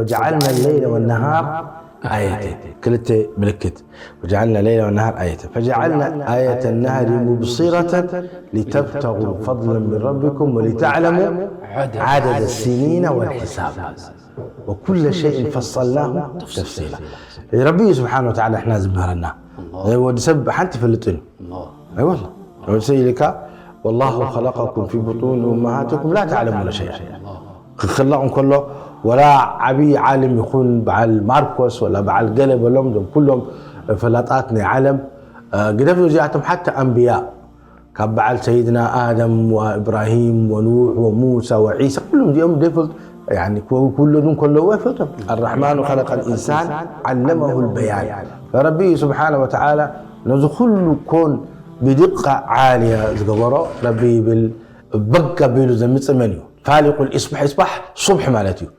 وجعلنا الليل والنهار آيتين. ክልተ ምልክት. وجعلنا الليل والنهار آيتين. فجعلنا آية النهار مبصرة لتبتغوا فضلا من ربكم ولتعلموا عدد السنين والحساب. وكل شيء فصلناه تفصيلا. ረቢ ስብሓን ወተዓላ ንሕና ዝምህረና። ወዲ ሰብ ሓንቲ ይፈልጥን እዩ። ኣይወላ። ወዲ ሰብ ኢልካ والله خلقكم في بطون أمهاتكم لا تعلمون شيئا. ክኽለቕ እንከሎ ወላ ዓብዪ ዓለም ይኹን በዓል ማርኮስ ወላ በዓል ገለ በሎም፣ ዞም ኩሎም ፈላጣት ናይ ዓለም ግደፍ እዚኣቶም ሓታ ኣንብያ ካብ በዓል ሰይድና ኣደም ወኢብራሂም ወኑሕ ወሙሳ ወዒሳ ኩሎም እዚኦም ዘይፈልጡ ክውለዱ እንከለዉ ኣይፈልጦም። الرحمن خلق الإنسان علمه البيان. ረቢ ስብሓነ ወተዓላ ነዚ ኩሉ ኮን ብድቃ ዓልያ ዝገበሮ ረቢ ይብል። በግ ኣቢሉ ዘምፅእ መን እዩ? ፋሊቁ ልኢስባሕ፣ ኢስባሕ ሱብሒ ማለት እዩ።